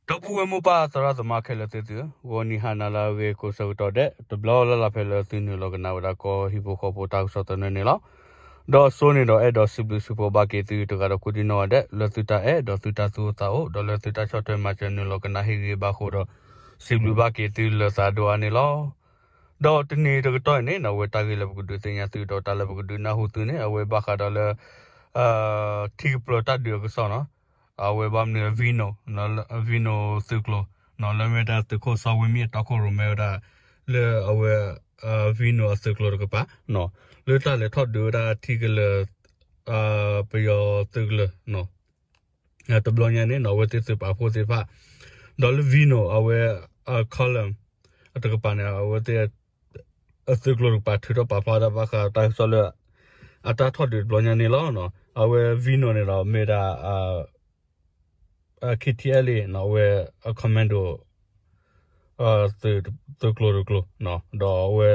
ဒီပုၢ်ဝဲၢ်မိၢ်ပၢ်သရၣ်သမါခဲလၢာ်သ့ၣ်သုဧၢ, ဂီၤနံၤဟါနၤလၢအဂ့ၤကိးဆၢကတီၢ်ဒဲး တဘျီလၢ်လၢ်ဖဲလၢသုနုာ်လီၤကနၣ်ဝဲဒၣ်ကီၢ်ဟံၣ်ဖိဃီဖိတၢ်ကစီၣ်သနၢၣ်န့ၣ်လီၤ. ဒီးအစိန့ၣ်ဒီးအဲၣ်ဒိးစံးဘျုးစံးဖှိၣ်ဘၣ်က့ၤသုတဂၤဒီးကိးဒံနီၢ်ဂၤဒဲး လၢသုတၢ်အဲၣ်ဒီးသုတၢ်သူၣ်အိၣ်သးအိၣ် ဒီးလၢသုတၢ်ဆီၣ်ထွဲမၤစၢၤနုာ်လီၤကနၣ်ဟ့ၣ်ဂံၢ်ဘါဃိဒီး စံးဘျုးဘၣ်က့ၤသုလၢသးဒိၣ်အါန့ၣ်လီၤ. ဒီးတနံၤတကတီၢ်အံၤန့ၣ် အဝဲတၢ်ဂ့ၢ်လၢပကဒုးသ့ၣ်ညါသုဒီးတၢ်လၢပကဒုးနၢ်ဟူသုန့ၣ် အဝဲဘၣ်ဃးဒီးလၢ ထံကပျၢၤတၢ်ဒုးအကစီၣ်နီၤ, အဝဲဘၣ်မနုၤ Vino, Vino သုးကျိၤ လၢမ့ၢ်ဒၣ်သုးခိၣ်စီၤဝ့ၢ်မ့ၣ်တီခိၣ်ရိၣ်မဲဝဲဒၣ် လၢအဝဲ Vino အသုးကျိၤတကပၤ လၢတၢ်လဲၤထီၣ်ဒုးဝဲဒၣ်ထံကလၢၤ ပယီၤသုးကလၢၤ တဘျီညါန့ၣ်နီၤ အဝဲသ့ၣ်သုးပာ်ဖှိၣ်သ့ၣ်တဖၣ် ဒီးလၢ Vino အဝဲ column အတကပၤန့ၣ် အဝဲသ့ၣ် အသုးကျိၤတကပၤထုးထီၣ်ပာ်ဖျါဝဲဒၣ်ဘၣ်ဃးတၢ်ကစီၣ်လၢ အတၢ်ထီၣ်ဒုးတဘျီညါန့ၣ်လီၤ. အဝဲ Vino န့ၣ်ဒီးမ့ၢ်ဒၣ် KTLA နီၤ အဝဲ commando သုးကျိၤတကျိၤ ဒီးအဝဲ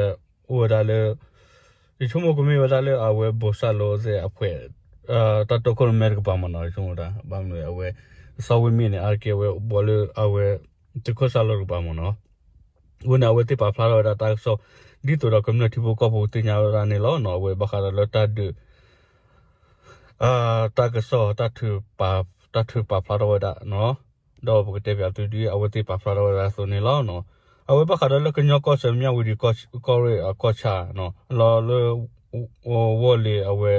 အိၣ်ဝဲဒၣ်လၢ ယဆိကမိၣ်ကမ့ၢ်ဝဲဒၣ်လၢအဝဲဘိၣ်စၢ်လိသ့ၣ်အဖှဲး တၢ်တီခိၣ်ရိၣ်မဲတကပၤမ့ၢ်နီၤ ယဆိကမိၣ်ဒၣ် ဘၣ်မနုၤအဝဲ စီၤဝ့ၢ်မ့ၣ်န့ၣ် အါတက့ၢ်အဝဲဘီလၢအဝဲ သုးခိၣ်စၢ်လိတကပၤမ့ၢ်နီၤ အဃိန့ၣ် အဝဲသ့ၣ်ပာ်ဖျါထီၣ်ဝဲဒၣ်တၢ်ကစီၣ် ဒ်သိးဒီးကမျၢၢ်ထံဖိကီၢ်ဖိသ့ၣ်ညါဝဲဒၣ်န့ၣ်လီၤ. အဝဲဘၣ်ဃးဒီးလၢတၢ်ဒုး တၢ်ကစီၣ် တၢ်ထုးပာ်ဖျါထီၣ်ဝဲဒၣ် ဒီးပကတဲပၠးသုဒ်အဝဲသ့ၣ်ပာ်ဖျါထီၣ်ဝဲဒၣ်အသိးန့ၣ်လီၤ. အဝဲဘၣ်ဃးဒီးလၢကညီကီၢ်စဲၣ် မၠၣ်ဝတံၣ်ကီၢ်ရ့ၣ်အကီၢ်ဆၣ် လီၤလၢ ဝီၢ်လ့ၤအဝဲ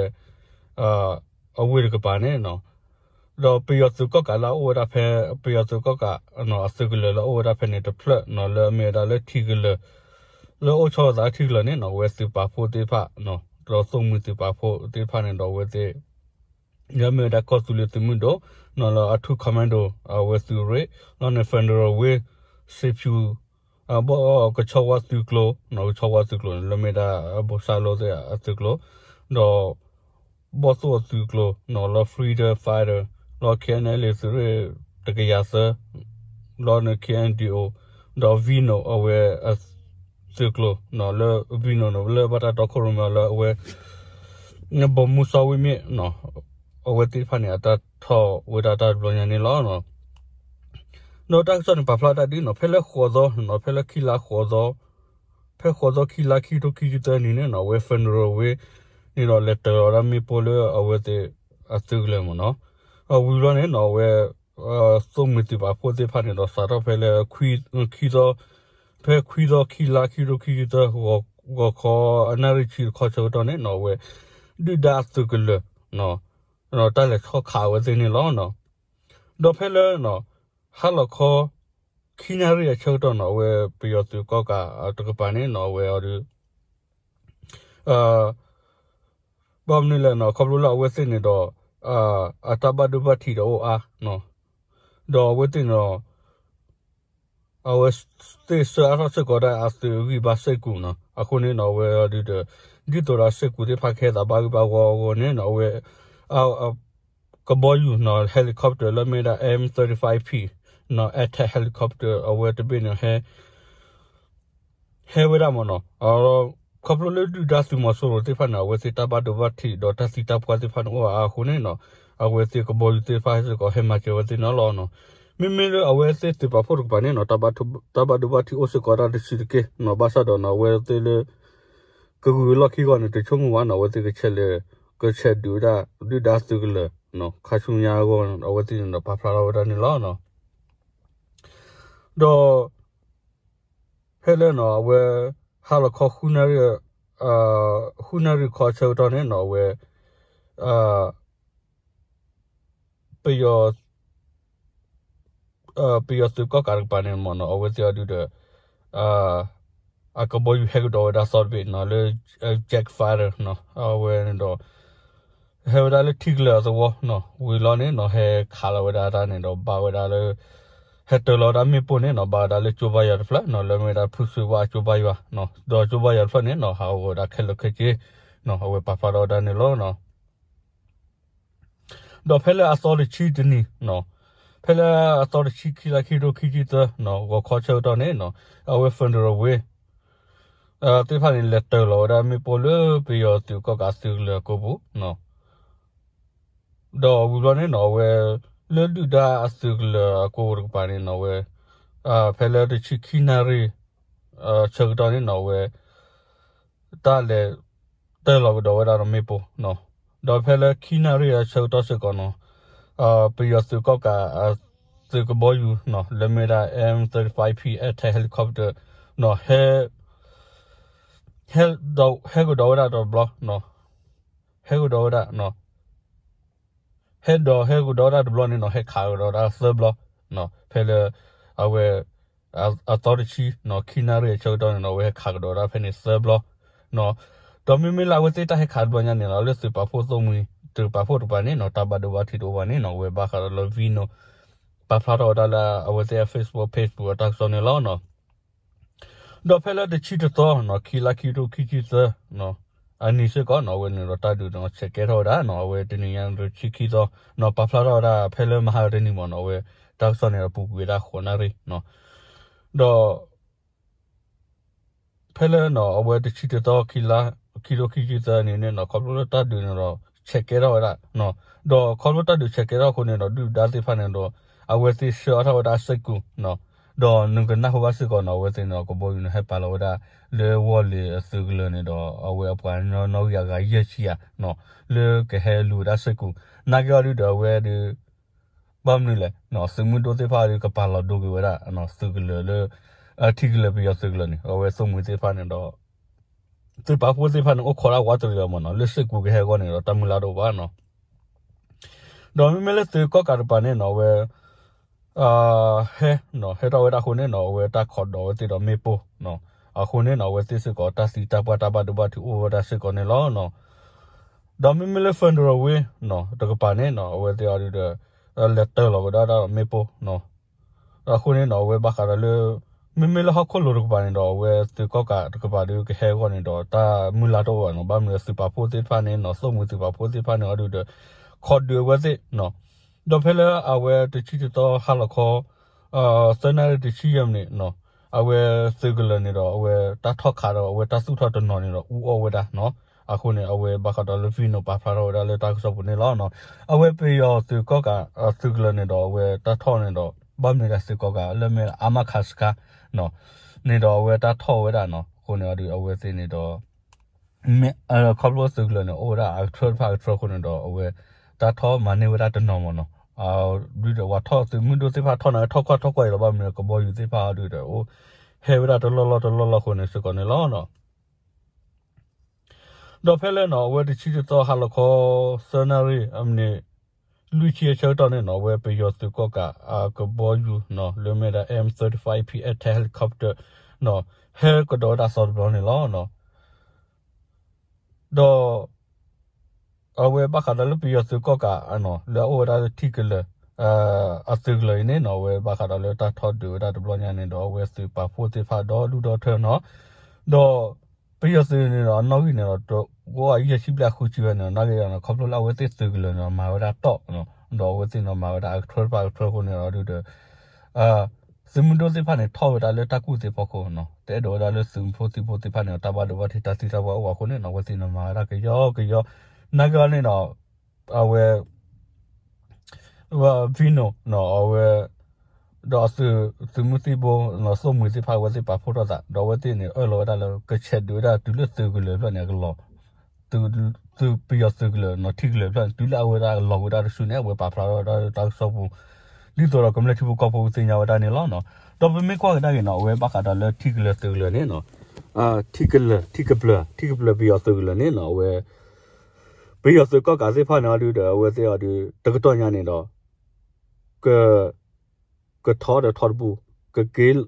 အဝ့ၢ်တကပၤန့ၣ် ဒီးပယီၤသုးကီၣ်ကးလၢအအိၣ်ဝဲဒၣ်ဖဲ ပယီၤသုးကီၣ်ကး အသုးကလၢၤလၢအအိၣ်ဝဲဒၣ်ဖဲန့ၣ်တဖျၢၣ်နီၤ လၢအမ့ၢ်ဝဲဒၣ်လၢထံကလၢၤ လၢအိၣ်ဆီလီၤသးထံကလၢၤန့ၣ်နီၤ အဝဲသုးပာ်ဖှိၣ်သ့ၣ်တဖၣ် ဒီးသိၣ်မှံၤသုးပာ်ဖှိၣ်သ့ၣ်တဖၣ်န့ၣ်ဒီးအဝဲသ့ၣ် လၢအမ့ၢ်ဝဲဒၣ်ကီၢ်သူလ့ၤသုးမုၢ်ဒိၣ် နီၤလၢအထူၣ် commando အဝဲသုးရ့ၣ် လီၤန့ၣ် federal wing စ့ဖၠူ ဘီၣ်ကဆီဝါသုးကျိၤ ကဆီဝါသုးကျိၤန့ၣ် လၢမ့ၢ်ဒၣ်ဘိၣ်စၢ်လိသ့ၣ်အသုးကျိၤ ဒီး ဘီၣ်သိၣ်အသုးကျိၤ လီၤ freedom fighter လီၤ K N L A သုးရ့ၣ်တကယၤသၢ လီၤန့ၣ် K N D O ဒီး Vino အဝဲ သုးကျိၤ လၢ Vino န့ၣ် လၢဘၣ်တၢ်တီခိၣ်ရိၣ်မဲလၢအဝဲ ဘီမုၢ်စီၤဝ့ၢ်မ့ၣ် အဝဲသ့ၣ်တဖၣ်န့ၣ် အတၢ်ထီၣ်ဝဲဒၣ်တၢ်တဘျီညါန့ၣ်လီၤ. ဒီးတၢ်ကစီၣ်န့ၣ် ပာ်ဖျါတၢ်ဒ်နီၤ ဖဲလၢဃိးသီ ဖဲလၢခံလါဃိးသီ ဖဲဃိးသီခံလါခံကထိခံဆံသၢနံၣ်န့ၣ်နီၤ အဝဲ federal wing န့ၣ်ဒီး လဲၤတၢၤလီၤဝဲဒၣ်မ့ၣ်ပိၢ်လၢအဝဲသ့ၣ်အသုးကလၢၤမ့ၢ်နီၤ. ဒီးဝံၤဘျီန့ၣ်နီၤ အဝဲ သိၣ်မှံၤသုးပာ်ဖှိၣ်သ့ၣ်တဖၣ်န့ၣ်ဒီး စးထီၣ်ဖဲလၢ ခံသီ ဖဲခွံသီ ခံလါခံကထိခံဆံသၢ ဂီၤခီအနၣ်ရံၣ်ဆံတခီဆၢကတီၢ်န့ၣ်နီၤ အဝဲ ဒုၣ်ဒါအသုးကလၢၤ တၢ်လဲၤထီၣ်ခးအဝဲသ့ၣ်န့ၣ်လီၤ. ဒီးဖဲလၢ ဟါလီၤခီ ခံနၣ်ရံၣ်အဆၢကတီၢ်နီၤ အဝဲပယီၤသုးကီၣ်ကးတကပၤန့ၣ်နီၤ အဝဲအီၤဒုး ဘၣ်မနုၤလဲၣ်နီၤ ခီဖျိလၢအဝဲသ့ၣ်န့ၣ်ဒီး အတၢ်ဘၣ်ဒိဘၣ်ထံးဒီးအိၣ်အါ ဒီးအဝဲသ့ၣ်န့ၣ်ဒီး အဝဲသ့ၣ်ဆှၢအါထီၣ်စ့ၢ်ကီးဒၣ်အသုးဂံၢ်ဘါစ့ၢ်ကီးနီၤ အဃိန့ၣ်နီၤ အဝဲအီၤဒုးဒီး ဒ်သိးဒီးစ့ၢ်ကီးသ့ၣ်တဖၣ်ကဟဲသးဘၣ်ဂ့ၢ်ဘၣ်ဝီအဂီၢ်န့ၣ်နီၤ အဝဲ ကဘီယူၤနီၤ helicopter လၢမ့ၢ်ဒၣ် M thirty-five P နီၤ attack helicopter အဝဲတဘ့ၣ်န့ၣ် ဟဲဝဲဒၣ်မ့ၢ်နီၤ ခီဖျိလၢဒုၣ်ဒါသုးမီၤစိရိၤသ့ၣ်တဖၣ်န့ၣ် အဝဲသ့ၣ်တၢ်ဘၣ်ဒိဘၣ်ထံးဒီးတၢ်သံတၢ်ပှၢ်သ့ၣ်တဖၣ်န့ၣ်အိၣ်အါအဃိန့ၣ်နီၤ အဝဲသ့ၣ်ကဘီယူၤသ့ၣ်တဖၣ်စ့ၢ်ကီးဟဲမၤစၢၤဝဲသ့ၣ်န့ၣ်လီၤနီၤ. မ့မ့ၢ်လၢအဝဲသ့ၣ်သုးပာ်ဖှိၣ်တကပၤန့ၣ်နီၤ တၢ်ဘၣ်ဒိဘၣ်ထံးအိၣ်စ့ၢ်ကီးဒၣ်တဆံးတက့ၢ်နီၤ ဘၣ်ဆၣ်ဒီးနီၤ အဝဲသ့ၣ်လၢ ကဂုၤလီၢ်ခံဂီၢ်န့ၣ် တဆိကမိၣ်ဘၣ်နီၤ အဝဲသ့ၣ်ကဆဲးလဲၤ ကဆဲးဒုးဝဲဒၣ် ဒုၣ်ဒါသုးကလၢၤ ခါဆူညါအဂီၢ် အဝဲသ့ၣ်န့ၣ်ဒီးပာ်ဖျါထီၣ်ဝဲဒၣ်န့ၣ်လီၤ. ဒီး ဖဲလၢနီၤ အဝဲ ဟါလီၤခီ ဃုနၣ်ရံၣ်ခီအဆၢကတီၢ်န့ၣ်နီၤ အဝဲ ပယီၤ ပယီၤသုးကီၣ်ကးတကပၤန့ၣ်မ့ၢ်နီၤ အဝဲသ့ၣ်အီၤဒုးဒီး အကဘီယူၤဟဲကဒီးဝဲဒၣ်သီတဘ့ၣ်နီၤ လၢ jet fighter နီၤ အဝဲန့ၣ်ဒီး ဟဲဝဲဒၣ်လၢထံကလၢၤအသဝီနီၤ ဝံၤလီၤန့ၣ်နီၤ ဟဲခးလီၤဝဲဒၣ်တၢ်န့ၣ်ဒီးဘၣ်ဝဲဒၣ်လၢ ဟဲတၢၤလီၤဝဲဒၣ်မ့ၣ်ပိၢ်န့ၣ်နီၤ ဘၣ်ဝဲဒၣ်လၢကၠိဘါယွၤတဖျၢၣ်နီၤ လၢမ့ၢ်ဝဲဒၣ်ဖုစၢဘၣ်ကၠိဘါယွၤနီၤ ဒီးကၠိဘါယွၤတဖျၢၣ်န့ၣ်နီၤ ဟးဂီၤဝဲဒၣ်ခဲလၢာ်ခဲဆ့နီၤ အဝဲပာ်ဖျါထီၣ်ဝဲဒၣ်န့ၣ်လီၤ. ဒီးဖဲလၢအသီတဆံတနံၤနီၤ ဖဲလၢအသီတဆံခံလါခံကထိခံဆံသၢနီၤ ဂီၤခီဆၢကတီၢ်န့ၣ်နီၤ အဝဲ federal wing သ့ၣ်တဖၣ်န့ၣ် လဲၤတၢၤလီၤဝဲဒၣ်မ့ၣ်ပိၢ်လၢပယီၤသုးကီၣ်ကးသုးကလၢၤအကိာ်ပူၤနီၤ ဒီးဝံၤဘျီန့ၣ်နီၤ အဝဲ လၢဒုၣ်ဒါအသုးကလၢၤအကိးတကပၤန့ၣ်နီၤ အဝဲ ဖဲလၢတဆံခံနၣ်ရံၣ် ဆၢကတီၢ်န့ၣ်နီၤ အဝဲ တၢ်လဲၤ တၢၢ်လီၤကဒီးဝဲဒၣ်ဒီးမ့ၣ်ပိၢ်နီၤ, ဒီးဖဲလၢခံနၣ်ရံၣ်အဆၢကတီၢ်စ့ၢ်ကီးနီၤ ပယီၤသုးကီၣ်ကး သုးကဘီယူၤနီၤ လၢမ့ၢ်ဒၣ် M thirty-five P attack helicopter နီၤ ဟဲ ဟဲကဒီးဝဲဒၣ်တဘျီနီၤ, ဟဲကဒီးဝဲဒၣ် ဟဲဒီးဟဲကဒီးဝဲဒၣ်တဘျီန့ၣ်နီၤ ဟဲခးကဒီးဝဲဒၣ်သၢဘျီနီၤ, ဖဲလၢ အဝဲ အသီတဆံနီၤ ခံနၣ်ရံၣ်အဆၢကတီၢ်န့ၣ်နီၤ အဝဲဟဲခးကဒီးဝဲဒၣ်ဖဲန့ၣ်သၢဘျီနီၤ, ဒီးမ့မ့ၢ်လၢအဝဲသ့ၣ်တၢ်ဟဲခးတဘျီညါန့ၣ်နီၤ လၢသုးပာ်ဖှိၣ်သိၣ်မှံၤ သုးပာ်ဖှိၣ်တကပၤန့ၣ်နီၤ တၢ်ဘၣ်ဒိဘၣ်ထံးတအိၣ်ဘၣ်န့ၣ်နီၤ အဝဲဘၣ်ဃးဒီးလၢ Vino ပာ်ဖျါထီၣ်ဝဲဒၣ်လၢအဝဲသ့ၣ်အ Facebook page ပူၤအတၢ်ကစီၣ်န့ၣ်လီၤနီၤ. ဒီးဖဲလၢတဆံတသီနီၤ ခံလါခံကထိခံဆံသၢ အနံၤစ့ၢ်ကီးနီၤ အဝဲန့ၣ်ဒီးတၢ်ဒုးနီၤ ဆဲးကဲထီၣ်ဝဲဒၣ်နီၤ အဝဲတနံၤညါန့ၣ်ဒီးတဆံခံသီနီၤ ပာ်ဖျါထီၣ်ဝဲဒၣ်ဖဲလၢမဟါတနံၤမ့ၢ်နီၤ အဝဲတၢ်ကစီၣ်န့ၣ်ဒီးပူၤကွံာ်ဝဲဒၣ်ဃိးနၣ်ရံၣ်နီၤ, ဒီး ဖဲလၢနီၤ အဝဲတဆံတသီ ခံလါ ခံကထိခံဆံသၢန့ၣ်န့ၣ်နီၤ ခီဖျိလၢတၢ်ဒုးန့ၣ်ဒီး ဆဲးကဲထီၣ်ဝဲဒၣ်နီၤ, ဒီးခီဖျိတၢ်ဒုးဆဲးကဲထီၣ်အဃိန့ၣ်ဒီး ဒုၣ်ဒါသ့ၣ်တဖၣ်န့ၣ်ဒီး အဝဲသ့ၣ်ဆှၢအါထီၣ်ဝဲဒၣ်စ့ၢ်ကီးနီၤ, ဒီးနကနၢ်ဟူဘၣ်စ့ၢ်ကီးနီၤ အဝဲသ့ၣ်န့ၣ်ဒီး ကဘီယူၤန့ၣ် ဟဲပာ်လီၤဝဲဒၣ် လၢဝီၢ်လ့ၤအသုးကလၢၤန့ၣ်ဒီး အဝဲအပှၤနီၣ်ဂံၢ်အဂၤယဲၢ်ဆံဧါနီၤ, လၢကဟဲလူၤဝဲဒၣ်စ့ၢ်ကီး, နာ်က့အီၤဒုဒီးအဝဲဒု ဘၣ်မနုၤလဲၣ်, သုးမုၢ်ဒိၣ်သ့ၣ်တဖၣ်ဒီးကပာ်လီၤဒိက့ၤဝဲဒၣ် သုးကလၢၤလၢ ထံကလၢၤပယီၤသုးကလၢၤန့ၣ် အဝဲသိၣ်မှံၤသ့ၣ်တဖၣ်န့ၣ်ဒီး သုးပာ်ဖှိၣ်သ့ၣ်တဖၣ်န့ၣ် အိၣ်ခိးဒၣ်ဝးတရံးလီၤမ့ၢ်နီၤ, လၢစ့ၢ်ကီးကဟဲအဂီၢ်န့ၣ်ဒီး တၢ်မုၢ်လၢ်တအိၣ်ဘၣ်နီၤ, ဒီးမ့မ့ၢ်လၢသုးကီၣ်ကးတကပၤန့ၣ်နီၤ အဝဲ ဟဲ ဟဲထီၣ်ဝဲဒၣ်အဃိန့ၣ်နီၤ အဝဲတၢ်ခိးဒိးဝဲသ့ၣ်ဒီးမ့ၣ်ပိၢ်နီၤ, အဃိန့ၣ်နီၤ အဝဲသ့ၣ်စ့ၢ်ကီးတၢ်သံတၢ်ပှၢ်တၢ်ဘၣ်ဒိဘၣ်ထံးအိၣ်ဝဲဒၣ်စ့ၢ်ကီးန့ၣ်လီၤနီၤ. ဒီးမ့မ့ၢ်လၢ Federal Wing နီၤ တကပၤန့ၣ်နီၤ အဝဲသ့ၣ်အီၤဒုဒီး လဲၤတၢၢ်လီၤကဒီးဒၣ်ဒီးမ့ၣ်ပိၢ်နီၤ, အဃိန့ၣ်နီၤ အဝဲဘၣ်ဃးဒီးလၢ မ့မ့ၢ်လၢဟီၣ်ခိၣ်လိၤတကပၤန့ၣ်ဒီး အဝဲသုးကီၣ်ကးတကပၤဒီးကဟဲအဂီၢ်န့ၣ်ဒီး တၢ်မုၢ်လၢ်တအိၣ်ဘၣ်နီၤ, ဘၣ်မနုၤသုးပာ်ဖှိၣ်သ့ၣ်တဖၣ်န့ၣ်နီၤ သိၣ်မှံၤသုးပာ်ဖှိၣ်သ့ၣ်တဖၣ်န့ၣ်အီၤဒုဒီး ခိးဒုးအဝဲသ့ၣ်နီၤ, ဒီးဖဲလၢအဝဲတဆံတသီဟါလီၤခီ သၢနၣ်ရံၣ်တဆံယဲၢ်မံးနံးနီၤ အဝဲသုးကလၢၤန့ၣ်ဒီး အဝဲတၢ်ထီၣ်ခးဒီး အဝဲတၢ်သူၣ်ထီၣ်တနီၤန့ၣ်ဒီး အူအီၣ်ဝဲဒၣ်နီၤ, အဃိန့ၣ် အဝဲဘၣ်ဃးဒီးလၢ Vino ပာ်ဖျါထီၣ်ဝဲဒၣ်လၢတၢ်ကစီၣ်ပူၤန့ၣ်လီၤနီၤ, အဝဲပယီၤသုးကီၣ်ကး သုးကလၢၤန့ၣ်ဒီး အဝဲတၢ်ထီၣ်န့ၣ်ဒီး ဘၣ်မနုၤဒၣ်သုးကီၣ်ကးလၢမ့ၢ်အါမးခးစခါနီၤ, န့ၣ်ဒီးအဝဲတၢ်ထီၣ်ဝဲဒၣ်နီၤ, အဃိန့ၣ်အီၤဒုး အဝဲသ့ၣ်န့ၣ်ဒီး ခီဖျိသုးကလၢၤန့ၣ် အိၣ်ဝဲဒၣ်အကထၢတဖၣ်အကထၢအဃိန့ၣ်ဒီး အဝဲတၢ်ထီၣ်မၤန့ၢ်ဝဲဒၣ်တနီၤမ့ၢ်နီၤ, ဒုဒီးပှၤထီၣ်သုးမုၢ်ဒိၣ်သ့ၣ်တဖၣ်ထီၣ်န့ၣ် ထီၣ်ကွၢ်ထီၣ်ကွၢ်အံၤလီၤ, ဘၣ်မနုၤကဘီယူၤသ့ၣ်တဖၣ်အီၤဒုဒီး အိၣ်ဟဲဝဲဒၣ်တလီၢ်လီၢ်တလီၢ်လီၢ်အဃိန့ၣ်စ့ၢ်ကီးန့ၣ်လီၤနီၤ. ဒီးဖဲလၢနီၤ အဝဲတဆံတသီဟါလီၤခီ သၢနၣ်ရံၣ် အမံးနံး လွံၢ်ဆံအဆၢကတီၢ်န့ၣ်နီၤ အဝဲပယီၤသုးကီၣ်ကးအကဘီယူၤနီၤ လၢမ့ၢ်ဒၣ် M thirty-five P attack helicopter နီၤ ဟဲကဒီးဝဲဒၣ်သီတဘျီန့ၣ်လီၤနီၤ. ဒီး အဝဲဘၣ်ဃးဒီးလၢပယီၤသုးကီၣ်ကးနီၤ လၢအအိၣ်ဝဲဒၣ်လၢထံကလၢၤ အသုးကလၢၤအံၤန့ၣ်နီၤ အဝဲဘၣ်ဃးဒီးလၢတၢ်ထီၣ်ဒုးဝဲဒၣ်တဘျီညါန့ၣ်ဒီး အဝဲသုးပာ်ဖှိၣ်သ့ၣ်တဖၣ်ဒီဒူၣ်ဒီထၢနီၤ ဒီးပယီၤသုးန့ၣ်ဒီး အနီၣ်ဂံၢ်န့ၣ်ဒီး တအိၣ်အယဲၢ်ဆံဘျဲၣ်ဃုဆံဝဲန့ၣ် နာ်က့ဒီး ခီဖျိလၢအဝဲသ့ၣ်သုးကလၢၤန့ၣ်ဒီး မၤဝဲဒၣ်တီၢ်နီၤ ဒီးအဝဲသ့ၣ်န့ၣ်မၤဝဲဒၣ်အကထၢတဖၣ်အကထၢအဃိန့ၣ်ဒီး ဒုဒီး သုးမုၢ်ဒိၣ်သ့ၣ်တဖၣ်န့ၣ် ထီၣ်ဝဲဒၣ်လၢတၢ်ကူၣ်သ့ၣ်ဖီခိၣ်နီၤ တအဲၣ်ဒိးဝဲဒၣ်လၢသုးဖိသံၣ်ဖိသ့ၣ်တဖၣ်န့ၣ် တၢ်ဘၣ်ဒိဘၣ်ထံးတၢ်သံတၢ်ပှၢ်အိၣ်ဘၣ်အဃိန့ၣ်နီၤ အဝဲသ့ၣ်န့ၣ်မၤဝဲဒၣ်ကယီကယီ နာ်က့အီၤန့ၣ်ဒီး အဝဲ Vino နီၤ အဝဲ ဒီးသုးမုၢ်သံၣ်ဘိ သိၣ်မှံၤသ့ၣ်တဖၣ်အဝဲသ့ၣ်ပာ်ဖှိၣ်ထီၣ်သး ဒီးအဝဲသ့ၣ်န့ၣ် အၢၣ်လီၤဝဲဒၣ်လၢ ကဆဲးဒုးဝဲဒၣ်တုၤလၢသုးကလၢၤဖျၢၣ်န့ၣ် အကလီၤ သုးပယီၤသုးကလၢၤနီၤ ထံကလၢၤဖျၢၣ်န့ၣ် တုၤလၢအဝဲဒၣ်အလီၤဝဲဒၣ်တစုန့ၣ် အဝဲပာ်ဖျါထီၣ်ဝဲဒၣ်တၢ်ကစီၣ်ပူၤ ဒ်သိးဒီးကမျၢၢ်ထံဖိကီၢ်ဖိကသ့ၣ်ညါဝဲဒၣ်န့ၣ်လီၤနီၤ. ဒီးပမ့ၢ်ကွၢ်ကဒါက့ၤနီၤ အဝဲဘၣ်ဃးဒီးလၢထံကလၢၤသုးကလၢၤန့ၣ်နီၤ ထံကလၢၤ ထံကပျၢၤ ထံကပျၢၤပယီၤသုးကလၢၤန့ၣ်နီၤ အဝဲ ပယီၤသုးကီၣ်ကးသ့ၣ်တဖၣ်န့ၣ်အီၤဒုဒီး အဝဲသ့ၣ်အီၤဒု တကတီၢ်ညါန့ၣ်ဒီး က ကထီဒီးထီတပူၤ ကက့ၤ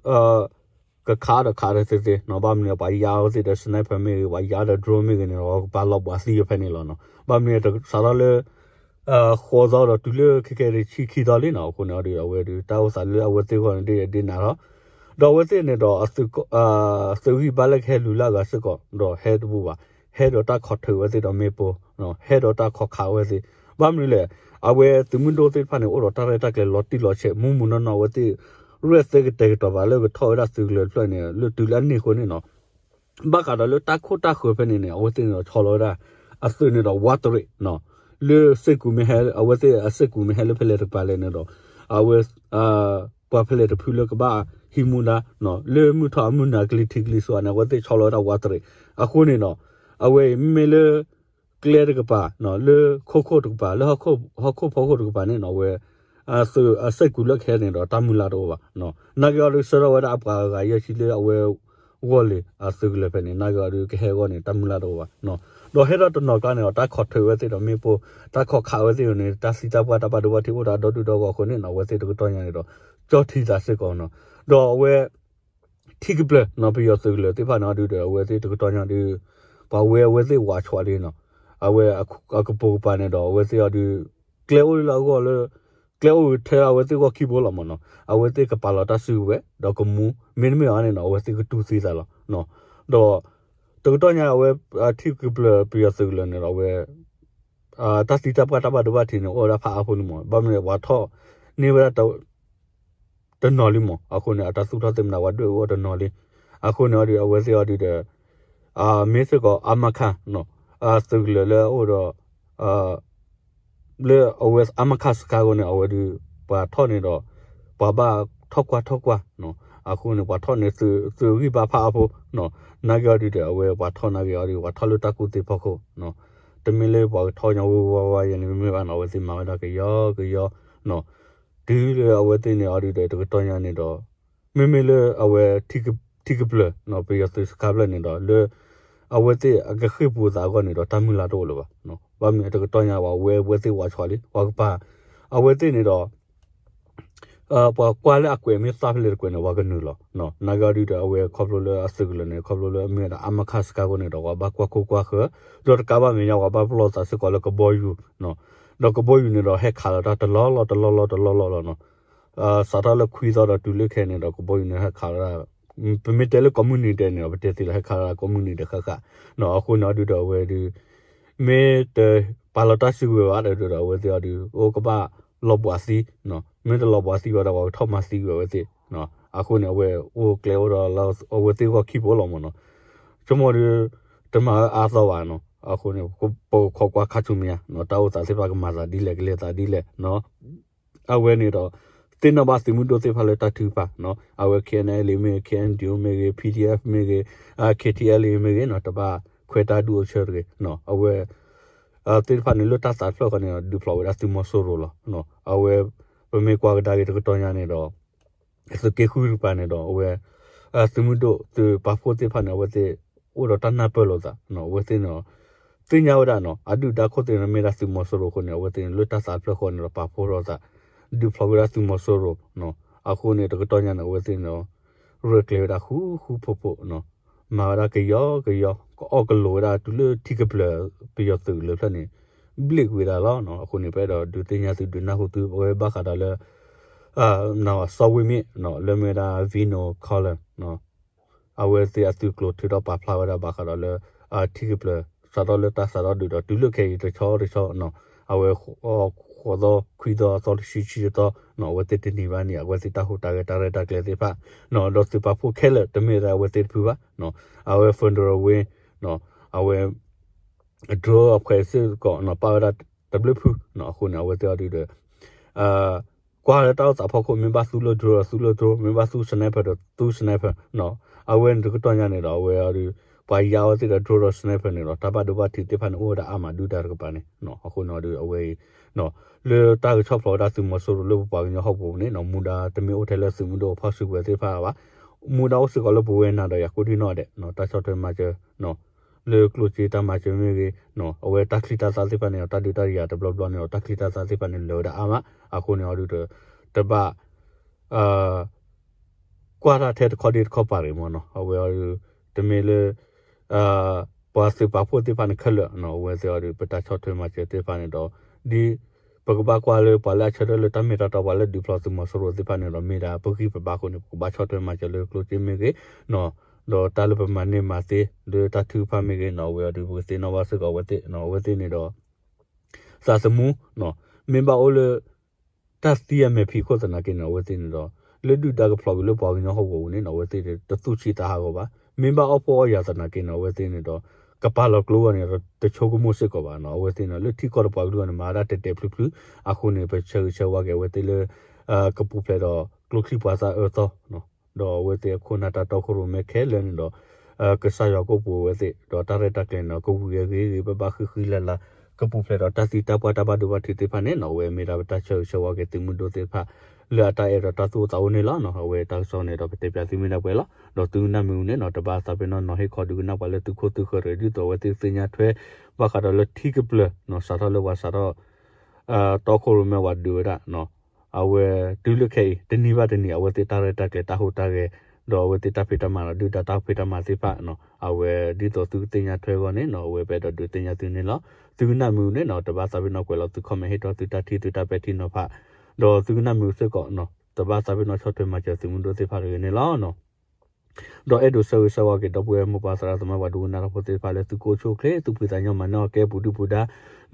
ကခးဒီးခးဒီးသ့သ့နီၤ ဘၣ်မနုၤပှၤယါအဝဲသ့ၣ်ဒီး sniper မ့ၢ်ဂ့ၤ ပှၤယါဒီး drone မ့ၢ်ဂ့ၤန့ၣ်ဒီး ကပာ်လီၤဘှးသံဖဲန့ၣ်လီၤနီၤ. ဘၣ်မနုၤစးထီၣ်လၢ ဃိးသီဒီးတုၤလၢခဲကဲတဆံခံသီလံနီၤ အဃိန့ၣ်အီၤဒု အဝဲဒု တၢ်အိၣ်သးလၢအဝဲသ့ၣ်အဂီၢ်န့ၣ် ဒ်ဒ်နၤလီၤ. ဒီးအဝဲသ့ၣ်န့ၣ်ဒီး သုးဂံၢ်ဘါလၢကဟဲလူၤလၢအဂၤစ့ၢ်ကီး ဒီးဟဲတဘူၣ်ဘၣ် ဟဲဒီးတၢ်ခိးထုးဝဲသ့ၣ်ဒီးမ့ၣ်ပိၢ် ဟဲဒီးတၢ်ခိးခးဝဲသ့ၣ် ဘၣ်မနုၤလဲၣ် အဝဲသုးမုၢ်ဒိၣ်သ့ၣ်တဖၣ်န့ၣ် အိၣ်ဒီးတၢ်ရဲၣ်တၢ်ကျဲၤလီၤတံၢ်လီၤဆဲး မူးမူးနီၢ်နီၢ် အဝဲသ့ၣ်ရဲၣ်သဲကတဲာ်ကတီၤဘၣ်လၢကထီၣ်ဝဲဒၣ်သုးကလၢၤတဖျၢၣ်န့ၣ် လၢတုၤလၢအန့ၢ်အဃိန့ၣ်နီၤ ဘၣ်ဃးဒီးလၢတၢ်ခိၣ်တၢ်ဃၢၤဖဲန့ၣ်န့ၣ် အဝဲသ့ၣ်န့ၣ်ဒီးဆီလီၤဝဲဒၣ် အသုးန့ၣ်ဒီးဝးတရံးနီၤ လၢစ့ၢ်ကူးမ့ၢ်ဟဲ အဝဲသ့ၣ်အစ့ၢ်ကူးမ့ၢ်ဟဲလၢဖဲလဲၣ်တကပၤလဲၣ်န့ၣ်ဒီး အဝဲ ပှၤဖဲလဲၣ်တဖုလၢကဘၣ်ဟံးမူဒါ လၢမုၢ်ထီၣ်အမုၢ်နၤကလံၤထံးကလံၤစိးန့ၣ် အဝဲသ့ၣ်ဆီလီၤဝဲဒၣ်ဝးတရံး အဃိန့ၣ်ဒီး အဝဲအံၤမ့မ့ၢ်လၢ ကျဲတကပၤ လၢခိခိၣ်တကပၤ လၢဟီၣ်ခိၣ်ဖီခိၣ်တကပၤန့ၣ်နီၤ အဝဲ အစ့ၢ်ကူးလၢကဟဲန့ၣ်ဒီး တၢ်မုၢ်လၢ်တအိၣ်ဘၣ်. နာ်က့အီၤဒုးဆှၢထီၣ်ဝဲဒၣ်အပှၤဂၤယဲၢ်ဆံလၢအဝဲ ဂီၢ်လံၤအသုးကလၢၤဖဲန့ၣ် နာ်က့အီၤဒုးကဟဲအဂီၢ်န့ၣ် တၢ်မုၢ်လၢ်တအိၣ်ဘၣ်. ဒီးဟဲထီၣ်တနီၤကျါန့ၣ်ဒီး တၢ်ခိးထွဲဝဲသ့ၣ်ဒီးမ့ၣ်ပိၢ် တၢ်ခိးခးဝဲသ့ၣ်န့ၣ် တၢ်သံတၢ်ပှၢ်တၢ်ဘၣ်ဒိဘၣ်ထံးအိၣ်ဒီးအဒီဒူၣ်ဒီဂီၢ်အဃိန့ၣ်နီၤ အဝဲသ့ၣ်တကတီၢ်ညါန့ၣ်ဒီး ကၠီထံသးစ့ၢ်ကီးနီၤ. ဒီးအဝဲ ထံကပျၢၤနီၤ ပယီၤသုးကလၢၤသ့ၣ်တဖၣ်န့ၣ်အီၤဒုးဒီး အဝဲသ့ၣ်တကတီၢ်ညါဒုး ပှၤဝဲအဝဲသ့ၣ်ဝးဆွးလံနီၤ. အဝဲအကပိာ်ကပၤန့ၣ်ဒီး အဝဲသ့ၣ်အီၤဒုး ကျဲအိၣ်လၢအဂီၢ်လၢ ကျဲအိၣ်ထဲအဝဲသ့ၣ်ဂီၢ်ခံဘိလီၤမ့ၢ်နီၤ အဝဲသ့ၣ်ကပာ်လီၤတၢ်စုကဝဲၤ ဒီးကမူ မ့တမ့ၢ်အီၤန့ၣ်နီၤ အဝဲသ့ၣ်ကတူၢ်သံသးလီၤ. ဒီး တကတီၢ်ညါအဝဲ ထံကပျၢၤပယီၤသုးကလၢၤန့ၣ်ဒီး အဝဲ တၢ်သံတၢ်ပှၢ်တၢ်ဘၣ်ဒိဘၣ်ထံးန့ၣ် အိၣ်ဝဲဒၣ်ဖးအါဖိလံမ့ၢ် ဘၣ်မနုၤပှၤထီၣ်န့ၢ်ဝဲဒၣ် တနီၤလံမ့ၢ် အဃိန့ၣ် အတၢ်သူၣ်ထီၣ်သ့ၣ်မနၤဝဲဒွဲၣ်ဝဲတနီၤလံ. အဃိန့ၣ်အီၤဒုး အဝဲသ့ၣ်အီၤဒုးဒီး မ့ၢ်စ့ၢ်ကီး အါမခါ သုးကလၢၤလၢအအိၣ်ဒီး လၢအဝဲအါမခါစခါအဂီၢ်န့ၣ် အဝဲဒုး ပှၤထီၣ်န့ၣ်ဒီး ပှၤဘၣ်ထီၣ်ကွၢ်ထီၣ်ကွၢ် အဃိန့ၣ် ပှၤထီၣ်န့ၣ် သုးဂံၢ်ဘါဖးအါဖိ နာ်က့အီၤဒုးဒီး အဝဲပှၤထီၣ်နာ်က့အီၤဒုး ပှၤထီၣ်လၢတၢ်ကူၣ်သ့ဖီခိၣ် တမ့ၢ်လၢပှၤကထီၣ်ညါဝဲဝဲဝဲယဲန့ၣ် မ့မ့ၢ်ဘၣ်နီၤ အဝဲသ့ၣ်မၤဝဲဒၣ်ကယီကယီ တုၤလၢအဝဲသ့ၣ်န့ၣ်အီၤဒုးဒီး တကတီၢ်ညါန့ၣ်ဒီး မ့မ့ၢ်လၢအဝဲ ထံကပျၢၤ ပယီၤသုးစခါဖျၢၣ်န့ၣ်ဒီး လၢ အဝဲသ့ၣ်အကဃ့ၢ်ပူၤသးအဂီၢ်န့ၣ်ဒီး တၢ်မုၢ်လၢ်တအိၣ်လၢၤဘၣ်. ဘၣ်မနုၤတကတီၢ်ညါ ပှၤဝဲအဝဲသ့ၣ်ဝးဆွးလံ ပှၤကပၤ အဝဲသ့ၣ်န့ၣ်ဒီး ပှၤကွၢ်လၢအကွဲးမ့ၢ်သၣ်ဖဲလဲၣ်တကွဲးန့ၣ် ပှၤကနုာ်လီၤ. နာ်က့အီၤဒုးဒီး အဝဲခီဖျိလၢအသုးကလၢၤန့ၣ် ခီဖျိလၢအမ့ၢ်ဝဲဒၣ်အါမခါစခါအဃိန့ၣ်ဒီး ပှၤဘၣ်ကွၢ်ခိၣ်ကွၢ်ဃၢၤ ဒီးတကးဘၣ်မဲာ်ညါ ပှၤဘၣ်ပလီၢ်သးစ့ၢ်ကီးလၢကဘီယူၤ ဒီးကဘီယူၤန့ၣ်ဒီး ဟဲခးလီၤတၢ်တလီၢ်လီၢ်တလီၢ်လီၢ်တလီၢ်လီၢ်လီၤနီၤ. စးထီၣ်လၢခွံသီဒီးတုၤလၢခဲအံၤန့ၣ်ဒီး ကဘီယူၤန့ၣ်ဟဲခးလီၤဒၣ် ပမ့ၢ်တဲလၢကိးမုၢ်နံၤဒဲးန့ၣ်ဒီး ပတဲသ့လီၤ ဟဲခးလီၤဒၣ်ကိးမုၢ်နံၤဒဲးဃၣ်ဃၣ်နီၤ. အဃိန့ၣ်အီၤဒုးဒီး အဝဲဒုး မ့ၢ်တပာ်လီၤတၢ်စုကဝဲၤဘၣ်ဒီး အဝဲသ့ၣ်အီၤဒုး အိၣ်ကဘၣ်လီၤဘှးသံ မ့ၢ်တလီၤဘှးသံဘၣ်ဒီး ပှၤကထီၣ်မၤသံကွံာ်အဝဲသ့ၣ်. အဃိန့ၣ် အဝဲအိၣ်ကျဲအိၣ်ဒီးလၢအဝဲသ့ၣ်ဂီၢ်ခံဘိလီၤမ့ၢ်နီၤ. ဆိကမိၣ်ဒုး တမၤဝဲအါသီဘၣ်နီၤ. အဃိန့ၣ် ပကခိးကွၢ်ခါဆူမဲာ်ညါ တၢ်အိၣ်သးသ့ၣ်တဖၣ်ကမၤသးဒ်လဲၣ် ကလဲၤသးဒ်လဲၣ်နီၤ. အဝဲန့ၣ်ဒီး သ့ၣ်နီၣ်ဘၣ်သုးမုၢ်ဒိၣ်သ့ၣ်တဖၣ်လၢတၢ်ထုကဖၣ်နီၤ အဝဲ K N L A မ့ၢ်ဂ့ၤ K N D O မ့ၢ်ဂ့ၤ P D F မ့ၢ်ဂ့ၤ K T L A မ့ၢ်ဂ့ၤနီၤ တဘၣ်ခွဲးတၢ်ဒုးအိၣ်ဆၢတဂ့ၤနီၤ. အဝဲ သ့ၣ်တဖၣ်န့ၣ်လၢတၢ်သးတဖျၢၣ်ဃီန့ၣ် ဒုးဖျိးဝဲဒၣ်သုးမီၤစိရိၤလီၤ. အဝဲ ပမ့ၢ်ကွၢ်ကဒါက့ၤတကတီၢ်ညါန့ၣ်ဒီး သုးက့ဃုတကပၤန့ၣ်ဒီး အဝဲ သုးမုၢ်ဒိၣ်သုးပာ်ဖှိၣ်သ့ၣ်တဖၣ်န့ၣ် အဝဲသ့ၣ်အိၣ်ဒီးတၢ်နၢ်ပၢၢ်လိာ်သး အဝဲသ့ၣ်န့ၣ် သ့ၣ်ညါဝဲဒၣ်နီၤ အဒုၣ်ဒါခိၣ်သ့ၣ်န့ၣ်မ့ၢ်ဒၣ်သုးမီၤစိရိၤအဃိန့ၣ် အဝဲသ့ၣ်န့ၣ် လၢတၢ်သးတဖျၢၣ်ဃီန့ၣ်ဒီး ပာ်ဖှိၣ်ထီၣ်သး ဒုးဖျိးဝဲဒၣ်သုးမီၤစိရိၤ အဃိန့ၣ် တကတီၢ်ညါန့ၣ် အဝဲသ့ၣ်န့ၣ် ရဲၣ်ကျဲၤဝဲဒၣ်ဃူဃူဖိးဖိး မၤဝဲဒၣ်ကယီကယီ ကအီၣ်ကလိာ်ဝဲဒၣ်တုၤလၢထံကပျၢၤပယီၤသုးကလၢၤဖျၢၣ်န့ၣ် ဘျ့ၣ်ကွံာ်ဝဲဒၣ်လီၤ. အဃိန့ၣ် ပအဲၣ်ဒိးဒုးသ့ၣ်ညါသုဒုးနၢ်ဟူသုဝဲဘၣ်ဃးဒီးလၢ စီၤဝ့မ့ၣ် လၢမ့ၢ်ဝဲဒၣ် Vino Color အဝဲသ့ၣ်အသုးကျိၤထုးထီၣ်ပာ်ဖျါဝဲဒၣ်ဘၣ်ဃးဒီးလၢ ထံကပျၢၤ စးထီၣ်လၢတၢ်စးထီၣ်ဒုးဒီး တုၤလၢခဲအံၤတဆီတဆီ အဝဲ ဃိးသီ ခွံသီ သီတဆံ ဆံတသီ အဝဲသ့ၣ်တနံၤဘၣ်နံၤ အဝဲသ့ၣ်တၢ်ဟူးတၢ်ဂဲၤတၢ်ရဲၣ်တၢ်ကျဲၤသ့ၣ်တဖၣ် ဒီးသုးပာ်ဖှိၣ်ခဲလၢာ် တမ့ၢ်ထဲအဝဲသ့ၣ်တဖုဘၣ် အဝဲ Federal Wing အဝဲ drone အဖှဲးစ့ၢ်ကီး ပာ်ဝဲဒၣ်တဘျုးဖု အဃိန့ၣ် အဝဲသ့ၣ်အီၤဒုးဒီး ကွၢ်လၢတၢ်အိၣ်သးဖီခိၣ် မ့ၢ်ဘၣ်သူလၢ drone ဒီးသူလၢ drone မ့ၢ်ဘၣ်သူ sniper ဒီးသူ sniper အဝဲန့ၣ်တကတီၢ်ညါန့ၣ်ဒီး အဝဲအီၤဒုး ပှၤယါအဝဲသ့ၣ်ဒီး drone ဒီး sniper န့ၣ်ဒီး တၢ်ဘၣ်ဒိဘၣ်ထံးသ့ၣ်တဖၣ်န့ၣ် အိၣ်ဝဲဒၣ်အါမးဒုၣ်ဒါတကပၤန့ၣ် အဃိန့ၣ်အီၤဒုး အဝဲအံၤ လၢတၢ်ကဆီၣ်ဖျိးဝဲဒၣ်သုးမီၤစိရိၤလၢပပှၤကညီဟီၣ်ကဝီၤပူၤန့ၣ် မူဒါတမ့ၢ်အိၣ်ထဲလၢသုးမုၢ်ဒိၣ်အဖီၣ်စုကဝဲၤသ့ၣ်တဖၣ်ဘၣ် မူဒါအိၣ်စ့ၢ်ကီးလၢပဝဲနၤဒီးယၤကိးဒံနီၢ်ဒဲး တၢ်ဆီၣ်ထွဲမၤစၢၤ လၢကျိၣ်စ့တၢ်မၤစၢၤမ့ၢ်ဂ့ၤ အဝဲတၢ်ချံတၢ်သၣ်သ့ၣ်တဖၣ်န့ၣ်ဒီး တၢ်ဒုးတၢ်ယၤတဘျီဘျီန့ၣ်ဒီး တၢ်ချံတၢ်သၣ်သ့ၣ်တဖၣ်န့ၣ် လၢာ်ဝဲဒၣ်အါမး အဃိန့ၣ်အီၤဒုးဒီး တဘၣ် ကွၢ်တၢ်ထဲတခီဒ့တခီပၤတဂ့ၤမ့ၢ်နီၤ အဝဲအီၤဒုး တမ့ၢ်လၢ ပှၤသုးပာ်ဖှိၣ်သ့ၣ်တဖၣ်န့ၣ်ခဲလၢာ် အဝဲသ့ၣ်အီၤဒုး ပတၢ်ဆီၣ်ထွဲမၤစၢၤသ့ၣ်တဖၣ်န့ၣ်ဒီး ဒ် ပကဘၣ်ကွၢ်လၢပှၤလၢအဆၢထၢၣ်လၢတၢ်မ့ၢ်တၢ်တီ ပှၤလၢဒုးဖျိးသုးမီၤစိရိၤသ့ၣ်တဖၣ်န့ၣ်ဒီး မ့ၢ်ဒၣ်ပဂံၢ်ပဘါအဃိန့ၣ် ပကဘၣ်ဆီၣ်ထွဲမၤစၢၤလၢကျိၣ်စ့မ့ၢ်ဂ့ၤ ဒီးတၢ်လၢပမၤန့ၢ်မၤသ့ လၢတၢ်ထုကဖၣ်မ့ၢ်ဂ့ၤနီၤ အဝဲအီၤဒုး ပကသ့ၣ်နီၣ်ဘၣ်စ့ၢ်ကီးအဝဲသ့ၣ် အဝဲသ့ၣ်န့ၣ်ဒီး သးသမူ မ့ၢ်ဘၣ်အိၣ်လၢ တၢ်သံအမဲာ်ဖံးခိၣ်သနာ်က့န့ၣ် အဝဲသ့ၣ်န့ၣ်ဒီး လၢဒုၣ်ဒါကဖျိးကွံာ်လၢပှၤကညီဟီၣ်ကဝီၤပူၤန့ၣ်နီၤ အဝဲသ့ၣ်တသူၣ်ဆံးသးဟးဂီၤဘၣ်. မ့ၢ်ဘၣ်အီၣ်ဖှီၣ်အီၣ်ယာ်သနာ်က့န့ၣ် အဝဲသ့ၣ်န့ၣ်ဒီး ကပာ်လီၤကျိအဂီၢ်န့ၣ် တဆိကမိၣ်စ့ၢ်ကီးဘၣ်နီၤ. အဝဲသ့ၣ်န့ၣ် လၢထံကီၢ်တပှၤကလုာ်အဂီၢ်န့ၣ် မၤဒၣ်တဲာ်တဲာ်ဖျုးဖျုး, အဃိန့ၣ် ပဆၢဂ့ၤဆၢဝါက့ၤအဝဲသ့ၣ်လၢ ကပူၤဖျဲးဒီးကျိချံပှၤသၣ်အၢသီ ဒီးအဝဲသ့ၣ်အခိၣ်နၢ်တၢ်တီခိၣ်ရိၣ်မဲခဲလၢာ်န့ၣ်ဒီး ကစၢ်ယွၤကအိၣ်ပူၤအဝဲသ့ၣ် ဒီးတၢ်ရဲၣ်တၢ်ကျဲၤန့ၣ်ဒီး ကဝံၤဂ့ၤဂ့ၤဘၣ်ဘၣ်ဃံးဃံးလၤလၤ ကပူၤဖျဲးဒီးတၢ်သံတၢ်ပှၢ်တၢ်ဘၣ်ဒိဘၣ်ထံးသ့ၣ်တဖၣ်န့ၣ်နီၤ အဝဲမ့ၢ်ဒၣ်ပတၢ်ဆၢဂ့ၤဆၢဝါက့ၤသုးမုၢ်ဒိၣ်သ့ၣ်တဖၣ် လၢအတၢ်အဲၣ်ဒီးတၢ်သူၣ်အိၣ်သးအိၣ်န့ၣ်လီၤ. အဝဲတၢ်ကစီၣ်န့ၣ်ဒီး ပတဲပၠးသုမ့ၢ်ဒၣ်ပှဲၤလီၤ. ဒီးသုကနၣ်မ့ၢ်ဝံၤန့ၣ်နီၤ တဘၣ်သးပ့ၤနီၣ်နီၤ ဟ့ၣ်ခီဒုးကနၣ်ပှၤလၢသုခိၣ်သုဃၢၤရ့ဒ်သိးအဝဲသ့ၣ်ကသ့ၣ်ညါထွဲ ဘၣ်ဃးဒီးလၢထံကပျၢၤနီၤ စးထီၣ်လၢပှၤစးထီၣ် တီခိၣ်ရိၣ်မဲဝဲဒုးဝဲဒၣ် အဝဲတုၤလၢခဲအံၤ တနံၤဘၣ်တနံၤ အဝဲသ့ၣ်တၢ်ရဲၣ်တၢ်ကျဲၤတၢ်ဟူးတၢ်ဂဲၤ ဒီးအဝဲသ့ၣ်တၢ်ဖံးတၢ်မၤဒီး ဒုၣ်ဒါတၢ်ဖံးတၢ်မၤသ့ၣ်တဖၣ် အဝဲဒ်သိးသုကသ့ၣ်ညါထွဲအဂီၢ်န့ၣ်နီၤ အဝဲပအဲၣ်ဒိးဒုးသ့ၣ်ညါသုန့ၣ်လီၤ. သုကနၣ်မ့ၢ်ဝံၤန့ၣ်နီၤ တဘၣ်သးပ့ၤနီၣ်ကွဲးလီၤသု comment ဟ့ၣ်ထီၣ်သုတၢ်ထံၣ်သုတၢ်ပဲာ်ထံနီၤဖး ဒီးသုကနၣ်မ့ၢ်ဝံၤစ့ၢ်ကီး တဘၣ်သးပ့ၤနီၣ်ဆီၣ်ထွဲမၤစၢၤသုးမုၢ်ဒိၣ်သ့ၣ်တဖၣ်တဂ့ၤန့ၣ်လီၤ. ဒီးအဲၣ်ဒိးဆၢဂ့ၤဆၢဝါက့ၤ ဒီပုၢ်ဝဲၢ်မိၢ်ပၢ်သရၣ်သမါပှၤဒိကနၣ်တၢ်ဖိသ့ၣ်တဖၣ်လၢသုကအိၣ်ဆူၣ်အိၣ်ချ့ သူၣ်ဖှံသးညီမၤနၢၤအီၣ်ကဲပူၤဒုၣ်ပူၤဒါ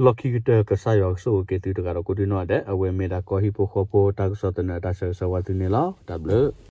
လီၢ်ခံကတၢၢ် ကစၢ်ယွၤကဆိၣ်ဂ့ၤက့ၤသုတဂၤဒီးကိးဒံနီၢ်ဒဲး အဝဲမ့ၢ်ဒၣ်ကီၢ်ဟံၣ်ဖိဃီဖိတၢ်ကစီၣ်သနၢၣ်အတၢ်ဆၢဂ့ၤဆၢဝါသုန့ၣ်လီၤ. တၢ်ဘျုး